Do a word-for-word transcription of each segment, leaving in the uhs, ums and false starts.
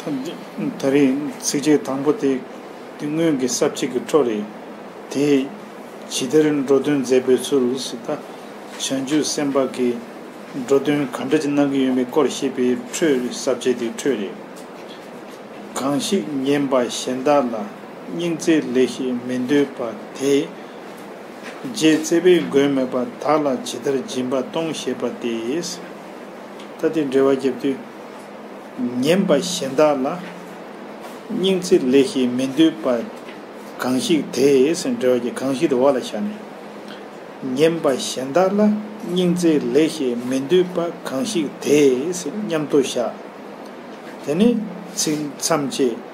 ད་རེས་ཚིགས་བཅད་དང་པོ་དེ་དེ་སྔོན་གྱི་ས་བཅད་ཀྱི་འཕྲོ་རེད། དེས་ཇི་ལྟར་འགྲོ་དོན་མཛད་པའི་ཚུལ་ཟེར། ད་བྱང་ཆུབ་སེམས་དཔའ་གིས་འགྲོ་དོན་ག་འདྲ་ཅིག་གནང་གི་ཡོད་མེད་སྐོར་བཤད་པའི་འཕྲོས་ས་བཅད་དེའི་འཕྲོས་རེད། གང་ཞིག་ཉན་པ་གཞན་དག་ལ། སྙིང་བརྩེ་ལེགས་ཞེས་མི་འདོད་པ་དེས། རྗེ་བརྩེ་བས་མགོན་མེད་པ། བདག་ལ་ཇི་ལྟར་སྦྱིན་པ་གཏོང་ཞེས་པ་སྟེ། ད་དེ་འགྲེལ་བ་བརྒྱབ་དུས། ཉན་པ་གཞན་དག་ལ། སྙིང་བརྩེ་ལེགས་ཞེས་མི་འདོད་པ། གང་ཞིག་དེས་ཟེར་འགྲེལ་བ་གྱི་གང་ཞིག་དེ་འོག་ལ་བཞག་ནས། ཉན་པ་གཞན་དག་ལ། སྙིང་བརྩེ་ལེགས་ཞེས་མི་འདོད་པ་གང་ཞིག་དེས་ཟེར་མཉམ་དུ་བཞག་དེ་ནས་ཚིག་མཚམས་བཅད།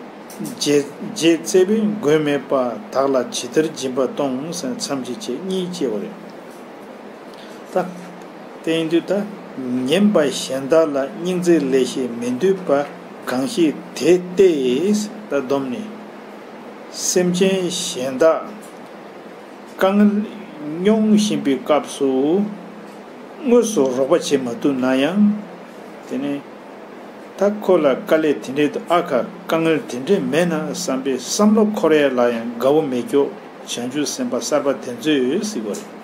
རྗེ་རྗེ་བརྩེ་བས་མགོན་མེད་པ། བདག་ལ་ཇི་ལྟར་སྦྱིན་པ་གཏོང་ཟེར་མཚམས་བཅད་བཅད་གཉིས་བཅད་པ་རེད། ད། དེ་ཡིན་དུས་ད། ཉན་པ་གཞན་དག་ལ་སྙིང་བརྩེ་ལེགས་ཞེས་མི་འདོད་པ་གང་ཞིག་དེ་སྟེ། ད་སྡོམ་ནི། སེམས་ཅན་གཞན་དག་དཀའ་ངལ་མྱོང་བཞིན་པའི་སྐབས་སུ། དངོས་སུ་རོགས་པ་བྱེད་མ་ཐུབ་ན་ཡང་། དེ་ནི། ད་ཁོ་ལ་དཀའ་ལས་དེ་འདྲའི་འདུག་ཨ་ཁ་དཀའ་ངལ་དེ་འདྲའི་མེད་ན་བསམ་པའི་བསམ་བློ་འཁོར་ཡ་ལ་ཡང་དགའ་བོ་མེད་ཀྱོག་བྱང་ཆུབ་སེམས་དཔའ་གསར་པ་དེ་ཚོས་ཟེར་གོ་རེད།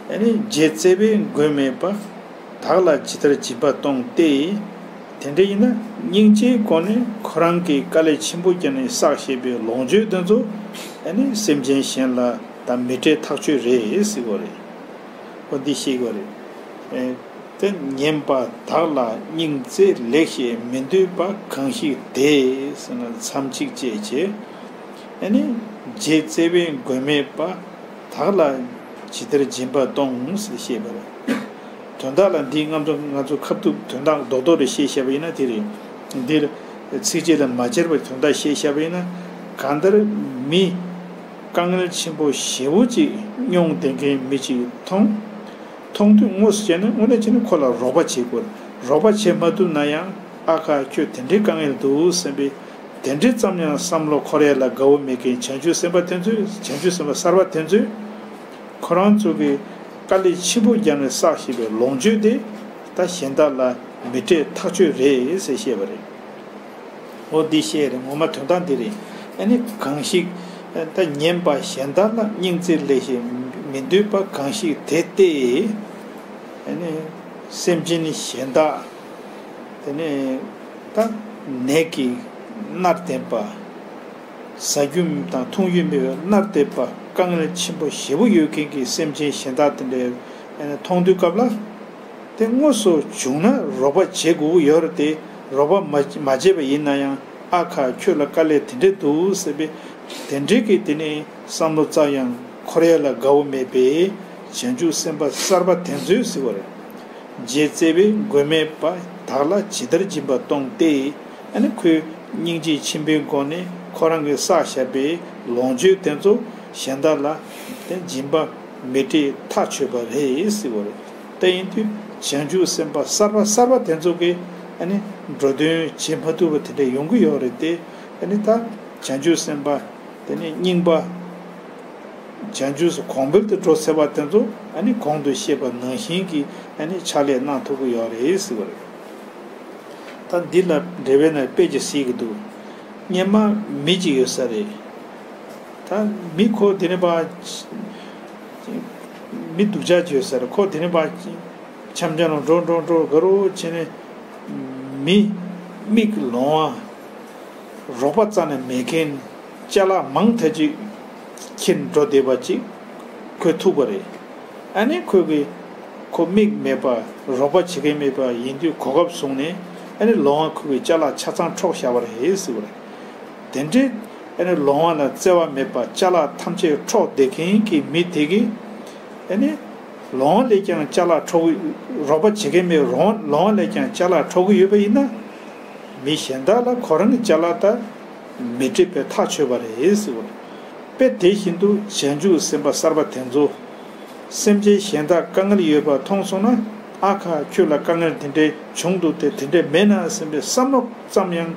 ཨ་ནི་རྗེ་བརྩེ་བས་མགོན་མེད་པ། བདག་ལ་ཇི་ལྟར་སྦྱིན་པ་གཏོང་སྟེ། དེ་འདྲ་ཡིན་ན་སྙིང་རྗེའི་སྒོ་ནས་ཁོ་རང་གིས་དཀའ་ལས་ཆེན་པོ་བརྒྱབ་ནས་བསགས་བཞག་པའི་ལོངས་སྤྱོད་དེ་ཚོ་ཨ་ནི་སེམས་ཅན་གཞན་ལ་ད་མི་སྤྲད་ཐག་ཆོད་རེད་ཟེར་གོ་རེད། འོ་འདི་ཤེས་དགོས་རེད། ཨེ། དེ་ཉན་པ་བདག་ལ་སྙིང་བརྩེ་ལེགས་ཞེས་མི་འདོད་པ་གང་ཞིག་དེས་ཟེར་ན་མཚམས་གཅིག་བཅད་བྱས། ཨ་ནི་རྗེ་བརྩེ་བས་མགོན་མེད་པ། བདག་ལ་ཇི་ལྟར་སྦྱིན་པ་གཏོང་ཟེར་བཤད་པ་རེད། དོན་དག་ལ་འདི་ང་ཚོ་ང་ཚོ་ཁ་ཐུག་དོན་དག་རྡོག་རྡོག་རེ་བཤད་བཤད་པ་ཡིན་ན་དེ་རེད། འདིར་ཚིགས་བཅད་ལ་མ་སྦྱར་བའི་དོན་དག་བཤད་བཤད་པ་ཡིན་ན། གང་ལྟར་མི་དཀའ་ངལ་ཆེན་པོ་ཞེ་པོ་ཅིག་མྱོང་བསྡད་མཁན་མི་ཅིག་མཐོང་། མཐོང་དུས་དངོས་སུ་བྱས་ན་དངོས་གནས་བྱས་ན་ཁོ་ལ་རོགས་པ་བྱེད་དགོས། རོགས་པ་བྱེད་མ་ཐུབ་ན་ཡང་ཨ་ཁ་ཁྱོད་དེ་འདྲའི་དཀའ་ངལ་འདུག་བསམ་པའི་དེ་འདྲའི་ཙམ་ཡང་བསམ་བློ་འཁོར་ཡ་ལ་དགའ་བོ་མེད་མཁན་བྱང་ཆུབ་སེམས་དཔའ་དེ་ཚོས་བྱང་ཆུབ་སེམས་དཔའ་གསར་པ་དེ་ཚོས། ཁོ་རང་ཚོ་གིས་དཀའ་ལས་ཆེན་པོ་བརྒྱབ་ནས་བསགས་བཞག་པའི་ལོངས་སྤྱོད་དེ་ད་གཞན་དག་ལ་མི་སྤྲད་ཐག་ཆོད་རེད་ཟེར་བཤད་པ་རེད། འོ་འདི་བཤད་རེད། ངོ་མ་དོན་དག་འདི་རེད། ཨ་ནི་གང་ཞིག་ད་ཉན་པ་གཞན་དག་ལ་སྙིང་བརྩེ་ལེགས་ཞེས་མི་འདོད་པ་གང་ཞིག་དེ་སྟེ། ཨ་ནི་སེམས་ཅན་གཞན་དག་དེ་ནས་ད་ནད་ཀྱིས་མནར་བསྡད་པ། ཟ་རྒྱུ་དང་འཐུང་རྒྱུ་མེད་པའི་མནར་བསྡད་པ། དཀའ་ངལ་ཆེན་པོ་ཞེ་པོ་ཡོད་མཁན་གྱི་སེམས་ཅན་གཞན་དག་དེ་འདྲ་མཐོང་དུས་སྐབས་ལ། དེ་དངོས་སུ་བྱུང་ན་རོགས་པ་བྱེད་དགོས་ཀྱི་ཡོད་རེད་དེ། རོགས་པ་མ་མ་བྱས་པ་ཡིན་ན་ཡང་ཨ་ཁ་ཁྱོད་ལ་དཀའ་ལས་དེ་འདྲ་འདུག་ཟེར་བའི་དེ་འདྲའི་གི་དེ་ནས་བསམ་བློ་རྩ་ཡང་འཁོར་ཡ་ལ་དགའ་བོ་མེད་པའི་བྱང་ཆུབ་སེམས་དཔའ་གསར་པ་དེ་ཚོས་ཟེར་བ་རེད། རྗེ་བརྩེ་བས་མགོན་མེད་པ། བདག་ལ་ཇི་ལྟར་སྦྱིན་པ་གཏོང་སྟེ། ཨ་ནི་ཁོས་སྙིང་རྗེ་ཆེན་པོའི་སྒོ་ནས་ཁོ་རང་གིས་བསགས་བཞག་པའི་ལོངས་སྤྱོད་དེ་ཚོ་གཞན་དག་ལ་དེ་སྦྱིན་པ་མི་སྤྲད་ཐག་ཆོད་པ་རེད་ཟེར་བ་རེད། དེ་ཡིན་དུས་བྱང་ཆུབ་སེམས་དཔའ་གསར་པ་གསར་པ་དེ་ཚོ་གིས་ཨ་ནི་འགྲོ་དོན་བྱེད་མ་ཐུབ་པ་དེ་འདྲ་ཡོང་གི་ཡོད་རེད་དེ། ཨ་ནི་ད་བྱང་ཆུབ་སེམས་དཔའ། དེ་ནས་རྙིང་པ། བྱང་ཆུབ་སུ་གོང་འཕེལ་དུ་འགྲོ་ཚར་བ་དེ་ཚོ་ཨ་ནི་གོང་དུ་བཤད་པ་ནང་བཞིན་གྱི་ཨ་ནི་ཕྱག་ལས་གནང་ཐུབ་ཀྱི་ཡོད་རེད་ཟེར་བ་རེད། ད་འདི་ལ་འགྲེལ་པའི་ནང་དཔེ་ཅིག་གཟིགས་ཀྱི་འདུག་སྔོན་མ་མི་གཅིག་ཡོད་ས་རེད། ད་མི་ཁོ་དེ་ནས་པ། མི་སྡུག་ཅག་ཅིག་ཡོད་ས་རེད། ཁོ་དེ་ནས་པ། འཆམ་འཆམ་ལ་འགྲོ་འགྲོ་འགྲོ་དགའ་རོགས་བྱས་ནས། མི། མིག་ལོང་བ། རོགས་པ་རྩ་ནས་མེད་མཁན། ཅ་ལག་མང་ཐལ་ཅིག་ཁྱེར་འགྲོ་བསྡད་པ་ཅིག་ཁོས་ཐུག་པ་རེད། ཨ་ནི་ཁོས་གི་ཁོ་མིག་མེད་པ་རོགས་པ་བྱེད་མཁན་མེད་པ་ཡིན་དུས་གོ་སྐབས་བཟུང་ནས་ཨ་ནི་ལོང་བ་ཁོས་གི་ཅ་ལག་ཆ་ཚང་འཕྲོག་བཞག་པ་རེད་ཟེར་བ་རེད། དེ་འདྲའི་ཨ་ནི་ལོང་བ་ལ་བརྩེ་བ་མེད་པ་ཅ་ལག་ཐམས་ཅད་འཕྲོག་བསྡད་མཁན་གྱི་མི་དེ་གིས་ཨ་ནི། ལོང་བ་ལས་ཀྱང་ཅ་ལག་འཕྲོག་གི། རོགས་པ་བྱེད་མཁན་མེད། རོང་ལོང་བ་ལས་ཀྱང་ཅ་ལག་འཕྲོག་གི་ཡོད་པ་ཡིན་ན། མི་གཞན་དག་ལ་ཁོ་རང་གི་ཅ་ལག་ད་མི་སྤྲད་པའི་ཐག་ཆོད་པ་རེད་ཟེར་བ་རེད། དཔེ་དེ་བཞིན་དུ་བྱང་ཆུབ་སེམས་དཔའ་གསར་པ་དེ་ཚོ། སེམས་ཅན་གཞན་དག་དཀའ་ངལ་ཡོད་པ་མཐོང་སོང་ན། ཨ་ཁ་ཁྱོད་ལ་དཀའ་ངལ་དེ་འདྲའི་བྱུང་འདུག་སྟེ་དེ་འདྲའི་མེད་ན་བསམ་པའི་བསམ་བློ་ཙམ་ཡང་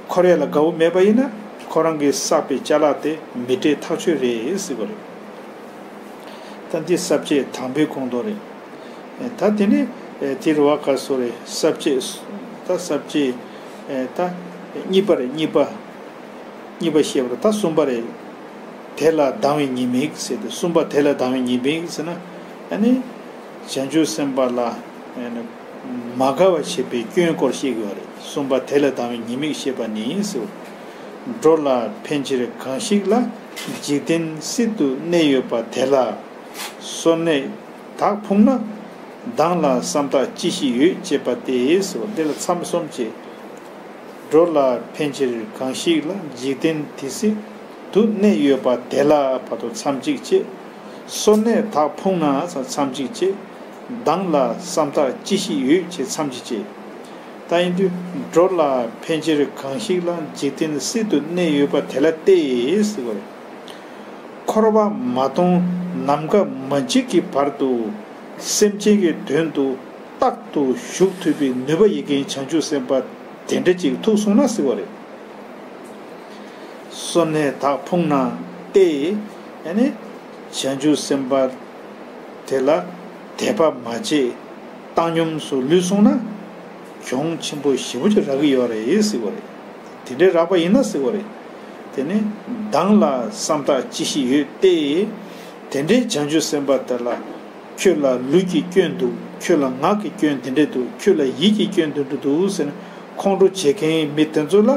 འཁོར་ཡ་ལ་དགའ་བོ་མེད་པ་ཡིན་ན། ཁོ་རང་གིས་བསགས་པའི་ཅ་ལག་དེ་མི་སྤྲད་ཐག་ཆོད་རེད་ཟེར་བ་རེད། ད་འདི་ས་བཅད་དང་པོའི་ཁོངས་གཏོགས་རེད། ད་དེ་ནས་དེ་རུ་བ་ག་སོ་རེད། ས་བཅད། ད་ས་བཅད་ ད་གཉིས་པ་རེད། གཉིས་པ། གཉིས་པ་བཤད་པ་རེད། ད་གསུམ་པ་རེད། དེ་ལ་སྡང་བའི་ཉེས་དམིགས་ཟེར་ཏེ། གསུམ་པ་དེ་ལ་སྡང་བའི་ཉེས་དམིགས་ཟེར་ན། ཨ་ནི་བྱང་ཆུབ་སེམས་དཔའ་ལ་མ་དགའ་བ་བྱེད་པའི་སྐྱོན་སྐོར་བཤད་དགོས་པ་རེད། གསུམ་པ་དེ་ལ་སྡང་བའི་ཉེས་དམིགས་བཤད་པ་ནི་ཟེར། འགྲོ་ལ་ཕན་ཕྱིར་གང་ཞིག་ལ། འཇིག་རྟེན་སྲིད་དུ་གནས་ཡོད་པ་དེ་ལ། སོར་གནས་དག་ཕུང་ན། སྡང་ལ་བསམ་རྟགས་ཅི་ཞིག་ཡོད་ཅེས་པ་སྟེ་ཟེར། འདི་ལ་མཚམས་གསུམ་བཅད། འགྲོ་ལ་ཕན་ཕྱིར་གང་ཞིག་ལ། འཇིག་རྟེན་དེ་སྲིད་དུ་གནས་ཡོད་པ་དེ་ལ་བར་དུ་མཚམས་གཅིག་བཅད། སོར་གནས་དག་ཕུང་ན་མཚམས་གཅིག་བཅད། སྡང་ལ་བསམ་རྟགས་ཅི་ཞིག་ཡོད་ཅེས་མཚམས་གཅིག་བཅད། ད་ཡིན་དུས་འགྲོ་ལ་ཕན་ཕྱིར་གང་ཞིག་ལ། འཇིག་རྟེན་སྲིད་དུ་གནས་ཡོད་པ་དེ་ལ་སྟེ་ཟེར་བ་རེད། འཁོར་བ་མ་སྟོངས་ནམ་མཁའ་མ་འཇིག་གི་བར་དུ་སེམས་ཅན་གྱི་དོན་དུ་རྟག་ཏུ་ཞུགས་ཐུབ་པའི་ནུས་པ་ཡོད་མཁན་བྱང་ཆུབ་སེམས་དཔའ་དེ་འདྲ་ཅིག་ཐུག་སོང་ན་ཟེར་བ་རེད། སོར་གནས་དག་ཕུང་ན་སྟེ། ཡ་ནི་བྱང་ཆུབ་སེམས་དཔའ་དེ་ལ་དད་པ་མ་བྱས་བཏང་སྙོམས་སུ་ལུས་སོང་ན་གྱོང་ཆེན་པོ་ཞེ་པོ་ཅིག་རག་གི་ཡོད་རེད་ཟེར་བ་རེད། དེ་འདྲའི་རག་པ་ཡིན་ན་ཟེར་བ་རེད། དེ་ནི་སྡང་ལ་བསམ་རྟགས་ཅི་ཞིག་ཡོད་དེ། དེ་འདྲའི་བྱང་ཆུབ་སེམས་དཔའ་དེ་ལ་ཁྱོད་ལ་ལུས་ཀྱི་སྐྱོན་འདུག་ཁྱོད་ལ་ངག་གི་སྐྱོན་དེ་འདྲ་འདུག་ཁྱོད་ལ་ཡིད་ཀྱི་སྐྱོན་དེ་འདྲ་འདུག་ཟེར་ནས་ཁོང་ཁྲོ་བྱེད་མཁན་མི་དེ་ཚོ་ལ་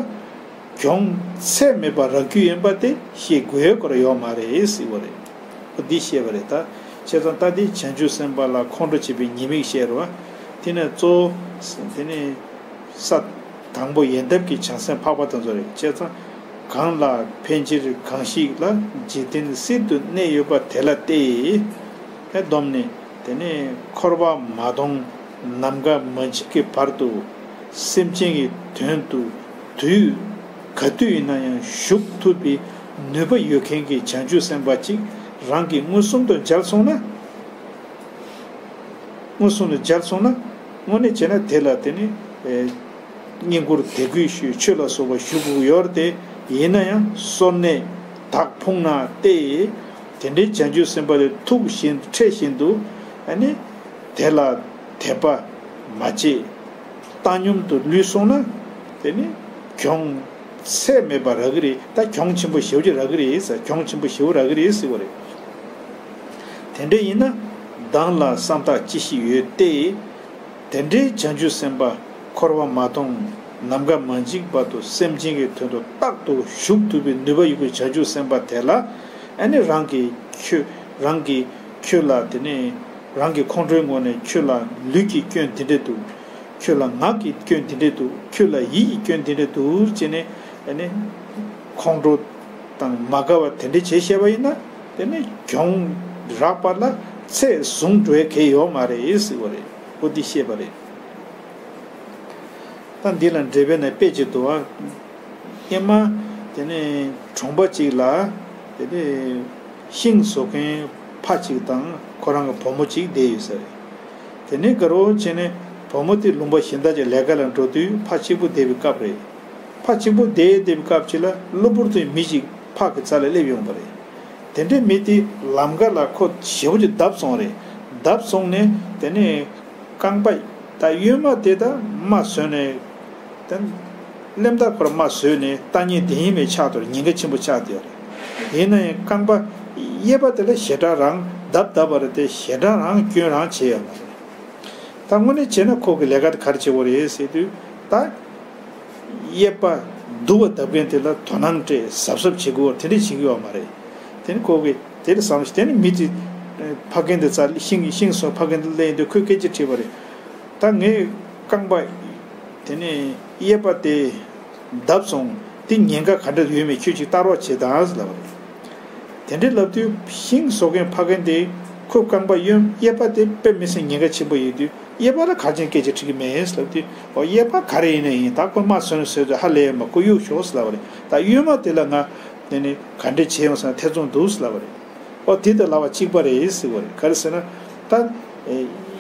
གྱོང་ཚད་མེད་པ་རག་རྒྱུ་ཡིན་པ་དེ་ཤེས་དགོས་སྐོར་ཡོད་མ་རེད་ཟེར་བ་རེད། འོ་འདི་བཤད་པ་རེད། ད་བྱས་ཙང་ད་འདི་བྱང་ཆུབ་སེམས་དཔའ་ལ་ཁོང་ཁྲོ་བྱེད་པའི་ཉེས་དམིགས་བཤད་རེད་བ། དེ་ནས་གཙོ་བོ་དེ་ནས་ས་དང་པོ་ཡལ་འདབ་ཀྱི་བྱང་སེམས་འཕགས་པ་དེ་ཚོ་རེད། བྱས་ཙང་གང་ལ་ཕན་ཕྱིར་གང་ཞིག་ལ། འཇིག་རྟེན་སྲིད་དུ་གནས་ཡོད་པ་དེ་ལ་སྟེ། ཨེ་བསྡོམས་ནས་དེ་ནས་འཁོར་བ་མ་སྟོངས་ནམ་མཁའ་མ་འཇིག་གི་བར་དུ་སེམས་ཅན་གྱི་དོན་དུ་དུས་ག་དུས་ཡིན་ན་ཡང་ཞུགས་ཐུབ་པའི་ནུས་པ་ཡོད་མཁན་གྱི་བྱང་ཆུབ་སེམས་དཔའ་ཅིག་རང་གིས་མངོན་སུམ་དུ་མཇལ་སོང་ན། མངོན་སུམ་དུ་མཇལ་སོང་ན། དངོས་གནས་བྱས་ན་དེ་ལ་དེ་ནི་ཨེ་བསྙེན་བཀུར་དད་གུས་ཞུ་ཆོས་ལ་སོགས་པ་ཞུ་དགོས་ཀྱི་ཡོད་རེད་དེ། ཡིན་ན་ཡང་སོར་གནས་དག་ཕུང་ན་སྟེ། དེ་འདྲའི་བྱང་ཆུབ་སེམས་དཔའ་དེ་ཐུག་བཞིན་འཕྲད་བཞིན་དུ་ཨ་ནི་དེ་ལ་དད་པ་མ་བྱས་བཏང་སྙོམས་དུ་ལུས་སོང་ན། དེ་ནི་གྱོང་ཚད་མེད་པ་རག་གི་རེད། ད་གྱོང་ཆེན་པོ་ཞེ་པོ་ཅིག་རག་གི་རེད་ཟེར། གྱོང་ཆེན་པོ་ཞེ་པོ་རག་གི་རེད་ཟེར་བ་རེད། དེ་འདྲ་ཡིན་ན་སྡང་ལ་བསམ་རྟགས་ཅི་ཞིག་ཡོད་དེ། དེ་འདྲའི་བྱང་ཆུབ་སེམས་དཔའ་འཁོར་བ་མ་སྟོངས་ནམ་མཁའ་མ་འཇིག་བར་དུ་སེམས་ཅན་གྱི་དོན་དུ་རྟག་ཏུ་ཞུགས་ཐུབ་པའི་ནུས་པ་ཡོད་པའི་བྱང་ཆུབ་སེམས་དཔའ་དེ་ལ་ཨ་ནི་རང་གིས་ཁྱོད་རང་གིས་ཁྱོད་ལ་དེ་ནས་རང་གི་ཁོང་ཁྲོའི་ངོས་ནས་ཁྱོད་ལ་ལུས་ཀྱི་སྐྱོན་དེ་འདྲ་འདུག་ཁྱོད་ལ་ངག་གི་སྐྱོན་དེ་འདྲ་འདུག་ཁྱོད་ལ་ཡིད་ཀྱི་སྐྱོན་དེ་འདྲ་འདུག་ཅེས་ནས་ཨ་ནི་ཁོང་ཁྲོ་དང་མ་དགའ་བ་དེ་འདྲ་བྱས་བཤད་པ་ཡིན་ན། དེ་ནི་གྱོང་རག་པ་ལ་ཚད་བཟུང་འགྲོ་ཡ་གང་ཡོད་མ་རེད་ཟེར་བ་རེད། འོ་འདི་བཤད་པ་རེད། ད་འདི་ལ་འགྲེལ་པ་ནས་དཔེ་ཅིག་འདུག་བ། སྔོན་མ་དེ་ནས་གྲོང་པ་ཅིག་ལ་དེ་ནས་ཤིང་བཟོ་མཁན་ཕ་གཅིག་དང་ཁོ་རང་གི་བུ་མོ་གཅིག་བསྡད་ཡོད་ས་རེད། དེ་ནས་དགའ་རོགས་བྱས་ནས་བུ་མོ་དེ་ལུང་པ་གཞན་དག་ཅིག་ལས་ཀ་ལ་འགྲོ་དུས་ཕ་གཅིག་པུ་བསྡད་པའི་སྐབས་རེད། ཕ་གཅིག་པུ་བསྡད་བསྡད་པའི་སྐབས་ཅིག་ལ་གློ་བུར་དུ་མི་གཅིག་ཕ་གི་རྩ་ལ་སླེབས་ཡོང་བ་རེད། དེ་འདྲའི་མི་དེ་ལམ་ཁ་ལ་ཁོ་ཞེ་པོ་ཅིག་བརྡབས་སོང་རེད། བརྡབས་སོང་ནས་དེ་ནས་རྐང་པ་ད་གཡོན་མ་དེ་ད་རྨ་བཟོས་ནས། ད་གླེན་རྟགས་ཁོ་ར་རྨ་བཟོས་ནས་ལྟ་ཉན་དེ་ཡིན་མེད་ཆགས་འདུག་ཉེན་ཁ་ཆེན་པོ་ཆགས་བསྡད་ཡོད་རེད། ཡིན་ན་ཡང་རྐང་པ་གཡས་པ་དེ་ལ་ཞེ་དྲག་རང་བརྡབ་བརྡབ་པ་རེད་དེ། ཞེ་དྲག་རང་སྐྱོན་རང་བྱས་ཡོད་མ་རེད། ད་དངོས་གནས་བྱས་ན་ཁོ་གི་ལས་ཀ་དེ་ག་རེ་བྱེད་དགོས་རེད་ཟེར་དུས། ད་གཡས་པ་སྡུག་པ་བརྡབ་མཁན་དེ་ལ་དོ་སྣང་སྤྲད་གཟབ་གཟབ་བྱེད་དགོས་དེ་འདྲ་བྱེད་ཀྱི་ཡོད་མ་རེད། དེ་ནི་ཁོ་གི་དེ་ལ་བསམ་བློ་ཞིག་དེ་ནི་མི་དེ་ཕ་རྒན་དེ་རྩ་ཤིང་ཤིང་སོགས་ཕ་རྒན་དེ་སླེབས་དུས་ཁོས་སྐད་ཆ་དྲིས་པ་རེད། ད་ངའི་རྐང་པ་དེ་ནས་གཡས་པ་དེ་བརྡབས་སོང་། དེ་ཉེན་ཁ་ག་འདྲ་ཡོད་མེད་ཁྱོད་ཅིག་ལྟ་རོགས་བྱེད་དང་ལབ་པ་རེད། དེ་འདྲའི་ལབ་དུས་ཤིང་བཟོ་མཁན་ཕ་རྒན་དེ་ཁོའི་རྐང་པ་གཡོན་གཡས་པ་དེ་དཔེ་མི་སྲིད་ཉེན་ཁ་ཆེན་པོ་ཡོད་དུས་གཡས་པ་ལ་ག་རེ་བྱས་ནས་སྐད་ཆ་དྲི་གི་མེད་ལབ་དུས། འོ་གཡས་པ་ག་རེ་ཡིན་ན་ཡིན། ད་ཁོ་རྨ་བཟོས་ན་བཟོས་ཚོད་ཧ་ལས་ཡོད་མ། ཁོ་གཡུག་ཆོག་ལབ་པ་རེད། ད་གཡོན་མ་དེ་ལ་ང་དེ་ནས་ག་འདྲ་བྱས་ཡོང་ཟེར་ན་ཐེ་ཚོམ་འདུག་ལབ་པ་རེད། ཨོ་དེ་དང་ལབ་པ་གཅིག་པ་རེད་ཟེར་བ་རེད། ག་རེ་ཟེར་ན་ད་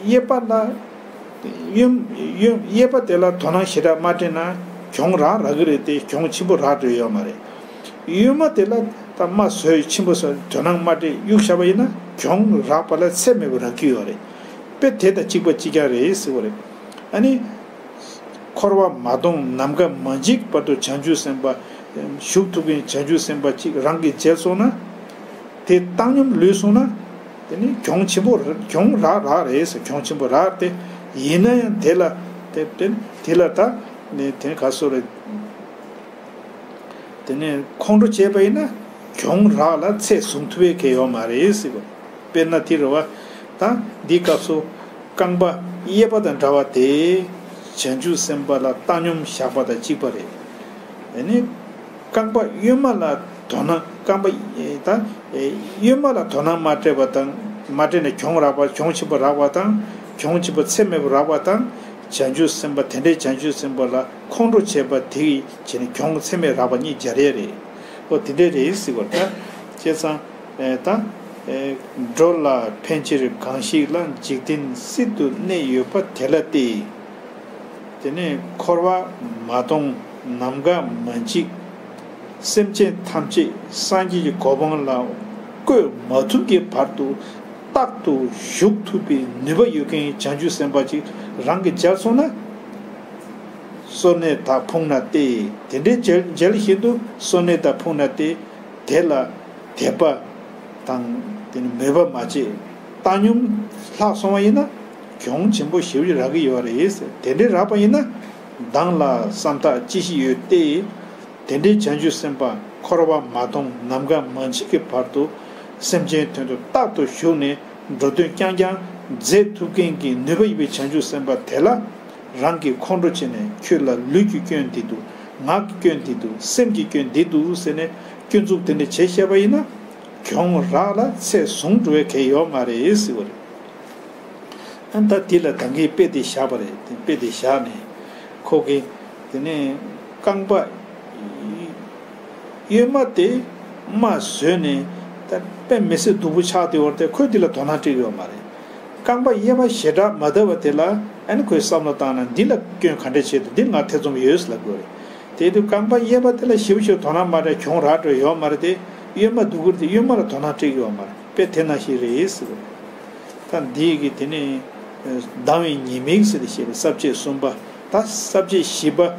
གཡས་པ་ལ་གཡོན་གཡོན་གཡས་པ་དེ་ལ་དོ་སྣང་ཞེ་དྲག་མ་སྤྲད་ན་གྱོང་རག་རག་གི་རེད་དེ། གྱོང་ཆེན་པོ་རག་འགྲོ་ཡོད་མ་རེད། གཡོན་མ་དེ་ལ་ད་རྨ་བཟོས་ཆེན་པོ་བཟོས་དོ་སྣང་མ་སྤྲད་གཡུག་བཞག་པ་ཡིན་ན་གྱོང་རག་པ་ལ་ཚད་མེད་པ་རག་གི་ཡོད་རེད། དཔེ་དེ་དང་གཅིག་པ་གཅིག་རྐྱང་རེད་ཟེར་བ་རེད། ཨ་ནི། འཁོར་བ་མ་སྟོངས་ནམ་མཁའ་མ་འཇིག་བར་དུ་བྱང་ཆུབ་སེམས་དཔའ་བཞུགས་ཐུབ་མཁན་བྱང་ཆུབ་སེམས་དཔའ་གཅིག་རང་གིས་མཇལ་སོང་ན། དེ་བཏང་སྙོམས་ལུས་སོང་ན། དེ་ནི་གྱོང་ཆེན་པོ་རེད། གྱོང་རག་རག་རེད་ཟེར། གྱོང་ཆེན་པོ་རག་སྟེ། ཡིན་ན་ཡང་དེ་ལ་དེ་དེ་དེ་ལ་ད་ནི་དེ་ནི་ག་སོ་རེད། དེ་ནས་ཁོང་ཁྲོ་བྱས་པ་ཡིན་ན་གྱོང་རག་ལ་ཚད་བཟུང་ཐུབ་པའི་གལ་ཡོད་མ་རེད་ཟེར་བ། དཔེར་ན་དེ་རེད་བ། ད་འདིའི་སྐབས་སུ་རྐང་པ་གཡས་པ་དང་འདྲ་བ་དེ་བྱང་ཆུབ་སེམས་དཔའ་ལ་བཏང་སྙོམས་བཞག་པ་དང་གཅིག་པ་རེད། དེ་ནས་རྐང་པ་གཡོན་མ་ལ་དོ་སྣང་རྐང་པ་ད་གཡོན་མ་ལ་དོ་སྣང་མ་སྤྲད་པ་དང་མ་སྤྲད་ནས་གྱོང་རག་པ་གྱོང་ཆེན་པོ་རག་པ་དང་། གྱོང་ཆེན་པོ་ཚད་མེད་པ་རག་པ་དང་། བྱང་ཆུབ་སེམས་དཔའ་དེ་འདྲའི་བྱང་ཆུབ་སེམས་དཔའ་ལ། ཁོང་ཁྲོ་བྱས་པ་དེ་ཡིས་བྱས་ནས་གྱོང་ཚད་མེད་རག་པ་གཉིས་སྦྱར་ཡས་རེད། ཨོ་དེ་འདྲས་རེད་ཟེར་བ་ད། བྱས་ཙང་ཨེ་ད་ཨེ་འགྲོ་ལ་ཕན་ཕྱིར་གང་ཞིག་ལ། འཇིག་རྟེན་སྲིད་དུ་གནས་ཡོད་པ་དེ་ལ་སྟེ། དེ་ནས་འཁོར་བ་མ་སྟོངས་ནམ་མཁའ་མ་འཇིག་སེམས་ཅན་ཐམས་ཅད་སངས་རྒྱས་ཀྱི་གོ་འཕང་ལ་བཀོད་མ་ཐུབ་ཀྱི་བར་དུ་རྟག་ཏུ་བཞུགས་ཐུབ་པའི་ནུས་པ་ཡོད་མཁན་བྱང་ཆུབ་སེམས་དཔའ་ཅིག་རང་གིས་མཇལ་སོང་ན། སོར་གནས་དག་ཕུང་ན་སྟེ། དེ་འདྲའི་མཇལ་མཇལ་བཞིན་དུ་སོར་གནས་དག་ཕུང་ན་སྟེ། དེ་ལ་དད་པ་དང་དེ་ནི་མོས་པ་མ་བྱས། བཏང་སྙོམས་ལྷག་སོང་བ་ཡིན་ན་གྱོང་ཆེན་པོ་ཞེ་པོ་ཅིག་རག་གི་ཡོད་རེད། དེ་འདྲའི་རག་པ་ཡིན་ན་མདང་ལ་བསམ་ཐག་ཅི་ཞིག་ཡོད་དེ། དེ་འདྲའི་བྱང་ཆུབ་སེམས་དཔའ་འཁོར་བ་མ་སྟོངས་ནམ་མཁའ་མ་འཇིག་གི་བར་དུ་སེམས་ཅན་དོན་དུ་རྟག་ཏུ་བཞུགས་ནས་འགྲོ་དོན་རྐྱང་རྐྱང་མཛད་ཐུབ་མཁན་གྱི་ནུས་པ་ཡོད་པའི་བྱང་ཆུབ་སེམས་དཔའ་དེ་ལ་རང་གིས་ཁོང་ཁྲོ་བྱས་ནས་ཁྱོད་ལ་ལུས་ཀྱི་སྐྱོན་འདི་འདུག་ངག་གི་སྐྱོན་འདི་འདུག་སེམས་ཀྱི་སྐྱོན་འདི་འདུག་ཟེར་ནས་སྐྱོན་འཛུགས་དེ་འདྲ་བྱས་བཤད་པ་ཡིན་ན་གྱོང་རག་ལ་ཚད་བཟུང་འགྲོ་བའི་གལ་ཡོད་མ་རེད་ཟེར་བ་རེད། ཨ་ད་དེ་ལ་ད་གིན་དཔེ་དེ་བཞག་པ་རེད། དེ་དཔེ་དེ་བཞག་ནས་ཁོ་གིས་དེ་ནས་རྐང་པ་གཡོན་མ་དེ་རྨ་བཟོས་ནས་ད་དཔེ་མི་སྲིད་སྡུག་པོ་ཆགས་བསྡད་པ་དེ་ཁོས་དེ་ལ་དོ་སྣང་སྤྲད་ཀྱི་ཡོད་མ་རེད། རྐང་པ་གཡས་པ་ཞེ་དྲག་མ་བརྡབས་པ་དེ་ལ་ཨ་ནི་ཁོས་བསམ་བློ་བཏང་ན་འདི་ལ་སྐྱོན་ག་འདྲ་བྱས་འདུག་འདི་ང་ཐེ་ཚོམ་ཡོད་ཟེར་ལབ་དགོས་རེད། དེ་དུས་རྐང་པ་གཡས་པ་དེ་ལ་ཞིབ་ཞིབ་དོ་སྣང་མ་སྤྲད་གྱོང་རག་འགྲོ་ཡོད་མ་རེད་དེ། གཡོན་མ་སྡུག་གུར་དེ་གཡོན་མ་ལ་དོ་སྣང་སྤྲད་ཀྱི་ཡོད་མ་རེད། དཔེ་དེ་ནང་བཞིན་རེད་ཟེར་བ་རེད། ད་འདི་གི་དེ་ནས་སྡང་བའི་ཉེས་དམིགས་ཟེར་ཏེ་བཤད་པའི་ས་བཅད་གསུམ་པ། ད་ས་བཅད་བཞི་པ།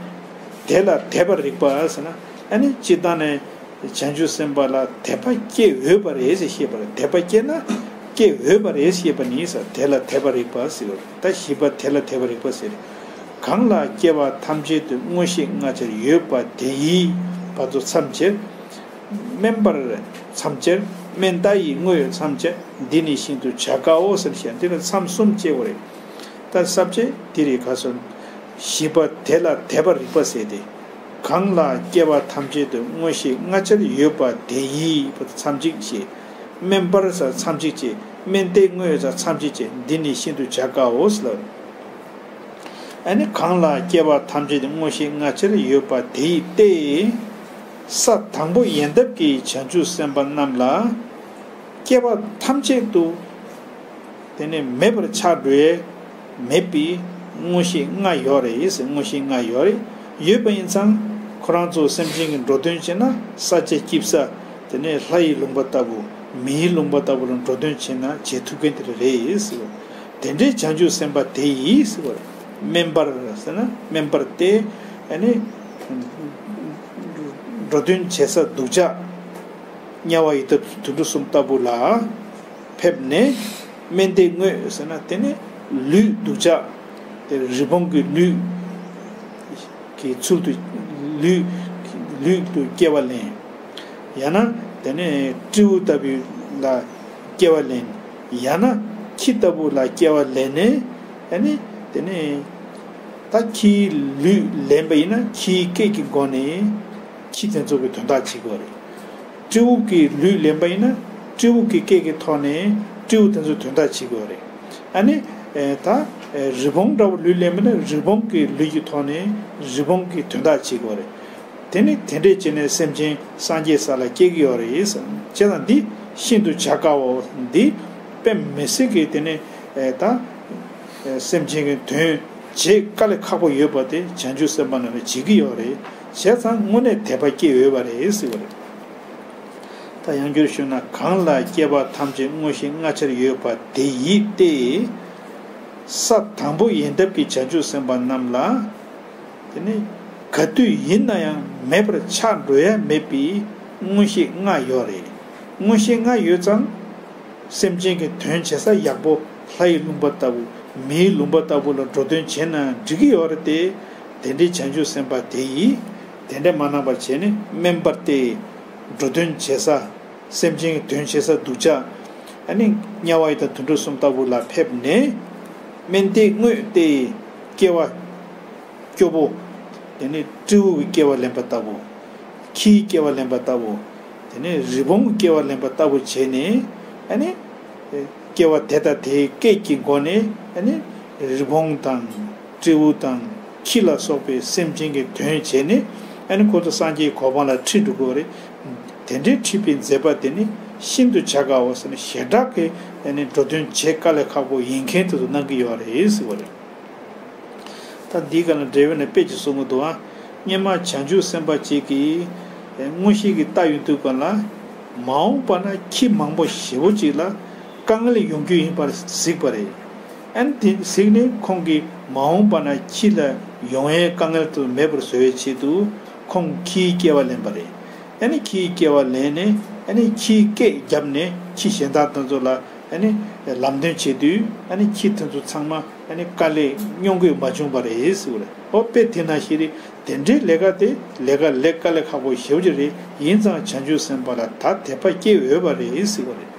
དེ་ལ་དད་པར་རིགས་པ་ཟེར་ན། ཨ་ནི་སྤྱིར་བཏང་ནས་བྱང་ཆུབ་སེམས་དཔའ་ལ་དད་པ་སྐྱེ་འོས་པ་རེད་ཟེར་བཤད་པ་རེད། དད་པ་སྐྱེ་ན་སྐྱེ་འོས་པ་རེད་ཟེར་བཤད་པ་ནི་ཟེར། དེ་ལ་དད་པར་རིགས་པ་ཟེར་བ་རེད། ད་བཞི་པ་དེ་ལ་དད་པར་རིགས་པ་ཟེར། གང་ལ་སྐྱེ་བ་ཐམས་ཅད་དུ་མངོན་ཤེས་ལྔ་ཆར་ཡོད་པ་དེ་ཡི་བར་དུ་མཚམས་བཅད། དམན་པར་མཚམས་སྦྱར། དམན་བརྟགས་ཡིས་དངོས་མཚམས་སྦྱར། འདི་ནི་ཤིན་ཏུ་བྱ་དཀའོ་ཟེར་བཤད། འདི་ལ་མཚམས་གསུམ་བཅད་པ་རེད། ད་ས་བཅད་འདི་རེད་ག་སོ། བཞི་པ་དེ་ལ་དད་པར་རིགས་པ་ཟེར་ཏེ། གང་ལ་སྐྱེ་བ་ཐམས་ཅད་དུ་མངོན་ཤེས་ལྔ་ཆར་ཡོད་པ་དེ་ཡི་བར་དུ་མཚམས་གཅིག་བཅད། དམན་པར་ཟེར་མཚམས་གཅིག་བཅད། དམན་བརྟགས་དངོས་ཟེར་མཚམས་གཅིག་བཅད། འདི་ནི་ཤིན་ཏུ་བྱ་དཀའོ་ཟེར་ལབ། ཨ་ནི་གང་ལ་སྐྱེ་བ་ཐམས་ཅད་དུ་མངོན་ཤེས་ལྔ་ཆར་ཡོད་པ་དེ་ཡི་སྟེ། ས་དང་པོ་ཡལ་འདབ་ཀྱི་བྱང་ཆུབ་སེམས་དཔའ་རྣམས་ལ། སྐྱེ་བ་ཐམས་ཅད་དུ་དེ་ནས་མེད་པར་ཆགས་འགྲོ་ཡས་མེད་པའི་མངོན་ཤེས་ལྔ་ཡོད་རེད་ཟེར། མངོན་ཤེས་ལྔ་ཡོད་རེད། ཡོད་པ་ཡིན་ཙང་ཁོ་རང་ཚོ་སེམས་ཅན་གྱི་འགྲོ་དོན་བྱེད་ན་ས་སྐྱ་སྐྱིབས་ས་དེ་ནས་ལྷ་ཡི་ལུང་པ་ལྟ་བུ་མིའི་ལུང་པ་ལྟ་བུ་ལ་འགྲོ་དོན་བྱེད་ན་བྱེད་ཐུབ་མཁན་དེ་རེད་ཟེར། དེ་འདྲའི་བྱང་ཆུབ་སེམས་དཔའ་དེ་ཡིས་ཟེར་བར། དམན་པར་ཟེར་ན་དམན་པར་ཏེ། ཨ་ནི་འགྲོ་དོན་བྱེད་ས་སྡུག་ཅག་དམྱལ་བ་ཡི་དྭགས་དུད་འགྲོ་གསུམ་ལྟ་བུ་ལ་ཕེབས་ནས། དམན་བརྟགས་དངོས་ཟེར་ན་དེ་ནི་ལུས་སྡུག་ཅག་དེ་རི་བོང་གི་ལུས་ཀྱི་ཚུལ་དུ་ལུས་ལུས་དུ་སྐྱེ་བ་ལེན། ཡང་ན་དེ་ནས་སྤྲེའུ་ལྟ་བུ་ལ་སྐྱེ་བ་ལེན། ཡང་ན་ཁྱི་ལྟ་བུ་ལ་སྐྱེ་བ་ལེན་ནས། ཨ་ནི་དེ་ནས་ད་ཁྱིའི་ལུས་ལེན་པ་ཡིན་ན་ཁྱིའི་སྐད་ཀྱི་སྒོ་ནས་ཁྱི་དེ་ཚོ་གི་དོན་དག་བྱེད་དགོས་རེད། སྤྲེའུ་གི་ལུས་ལེན་པ་ཡིན་ན་སྤྲེའུ་གི་སྐད་ཀྱི་ཐོག་ནས་སྤྲེའུ་དེ་ཚོའི་དོན་དག་བྱེད་དགོས་རེད། ཨ་ནི་ཨེ་ད་ཨེ་རི་བོང་འདྲ་བོ་ལུས་ལེན་པ་ན་རི་བོང་གི་ལུས་ཀྱི་ཐོག་ནས་རི་བོང་གི་དོན་དག་བྱེད་དགོས་རེད། དེ་ནི་དེ་འདྲས་བྱས་ནས་སེམས་ཅན་སངས་རྒྱས་ས་ལ་སྐྱེ་གི་ཡོད་རེད་ཟེར། བྱས་ཙང་འདི་ཤིན་ཏུ་བྱ་དཀའོ། འདི་དཔེ་མི་སྲིད་ཀྱི་དེ་ནི་ཨེ་ད་ཨེ་སེམས་ཅན་གྱི་དོན་བྱེད་དཀའ་ལས་ཁག་པོ་ཡོད་པ་དེ་བྱང་ཆུབ་སེམས་དཔའ་རྣམས་ལ་བྱེད་ཀྱི་ཡོད་རེད། བྱས་ཙང་དངོས་གནས་དད་པ་སྐྱེ་འོས་པ་རེད་ཟེར་བ་རེད། ད་ཡང་བསྐྱར་ཞུས་ན། གང་ལ་སྐྱེ་བ་ཐམས་ཅད་མངོན་ཤེས་ལྔ་ཆར་ཡོད་པ་དེ་ཡིས་ཏེ། ས་དང་པོ་ཡལ་འདབ་ཀྱི་བྱང་ཆུབ་སེམས་དཔའ་རྣམས་ལ། དེ་ནི་ག་དུས་ཡིན་ན་ཡང་མེད་པར་ཆགས་འགྲོ་ཡ་མེད་པའི་མངོན་ཤེས་ལྔ་ཡོད་རེད། མངོན་ཤེས་ལྔ་ཡོད་ཙང་། སེམས་ཅན་གྱི་དོན་བྱེད་ས་ཡག་པོ་ལྷ་ཡི་ལུང་པ་ལྟ་བུ། མིའི་ལུང་པ་ལྟ་བུ་ལ་འགྲོ་དོན་བྱས་ན་འགྲིག་གི་ཡོད་རེད་དེ། དེ་འདྲའི་བྱང་ཆུབ་སེམས་དཔའ་དེ་ཡིས་དེ་འདྲ་མ་གནང་བར་བྱས་ནས་དམན་པ་སྟེ། འགྲོ་དོན་བྱེད་ས། སེམས་ཅན་གྱི་དོན་བྱེད་ས་སྡུག་ཅག་ཨ་ནི་དམྱལ་བ་ཡི་དྭགས་དུད་འགྲོ་གསུམ་ལྟ་བུ་ལ་ཕེབས་ནས། དམན་སྟེ་དངོས་ཏེ་སྐྱེ་བ་སྐྱོ་པོ། དེ་ནས་སྤྲེའུ་གི་སྐྱེ་བ་ལེན་པ་ལྟ་བུ། ཁྱིའི་སྐྱེ་བ་ལེན་པ་ལྟ་བུ། དེ་ནས་རི་བོང་གི་སྐྱེ་བ་ལེན་པ་ལྟ་བུ་བྱས་ནས། ཨ་ནི་སྐྱེ་བ་དེ་དང་དེའི་སྐད་ཀྱི་སྒོ་ནས་ཨ་ནི་རི་བོང་དང་། སྤྲེའུ་དང་། ཁྱི་ལ་སོགས་པའི་སེམས་ཅན་གྱི་དོན་བྱས་ནས། ཨ་ནི་ཁོ་ཚོ་སངས་རྒྱས་གོ་འཕང་ལ་ཁྲིད་འགྲོ་དགོས་རེད། དེ་འདྲའི་ཁྲིད་པའི་མཛད་པ་དེ་ནི་ཤིན་ཏུ་བྱ་དཀའ་བ་ཟེར་ནས་ཞེ་དྲག་གི་ཨ་ནི་འགྲོ་དོན་བྱེད་དཀའ་ལས་ཁག་པོ་ཡིན་མཁན་དེ་ཚོ་གནང་གི་ཡོད་རེད་ཟེར་བ་རེད། ད་འདིའི་སྒང་ལ་འགྲེལ་བ་ནས་དཔེ་ཅིག་གསུང་གི་འདུག་ཨ། སྔོན་མ་བྱང་ཆུབ་སེམས་དཔའ་ཅིག་གིས་མངོན་ཤེས་ཀྱིས་བལྟ་ཡོང་དུས་སྒང་ལ། མ་འོངས་པ་ན་ཁྱི་མང་པོ་ཞེ་པོ་ཅིག་ལ་དཀའ་ངལ་ཡོང་རྒྱུ་ཡིན་པར་གཟིགས་པ་རེད། ཨ་ནི་དེ་གཟིགས་ནས་ཁོང་གིས་མ་འོངས་པ་ན་ཁྱི་ལ་ཡོང་ཡའི་དཀའ་ངལ་དུ་མེད་པར་བཟོ་བའི་ཆེད་དུ། ཁོང་ཁྱིའི་སྐྱེ་བ་ལེན་པ་རེད། ཨ་ནི་ཁྱིའི་སྐྱེ་བ་ལེན་ནས། ཨ་ནི་ཁྱིའི་སྐད་བརྒྱབ་ནས་ཁྱི་གཞན་དག་དེ་ཚོ་ལ་ཨ་ནི་ལམ་སྟོན་བྱེད་དུས། ཨ་ནི་ཁྱི་དེ་ཚོ་ཚང་མ་ཨ་ནི་དཀའ་ལས་མྱོང་དགོས་མ་བྱུང་བ་རེད་ཟེར་བ་རེད། ཨོ་དཔེ་དེ་ནང་བཞིན་རེད། དེ་འདྲའི་ལས་ཀ་དེ་ལས་ཀ་ལས་དཀའ་ལས་ཁག་པོ་ཞེ་པོ་ཅིག་རེད། ཡིན་ཙང་བྱང་ཆུབ་སེམས་དཔའ་ལ་ད་དད་པ་སྐྱེ་འོས་པ་རེད་ཟེར་བ་རེད།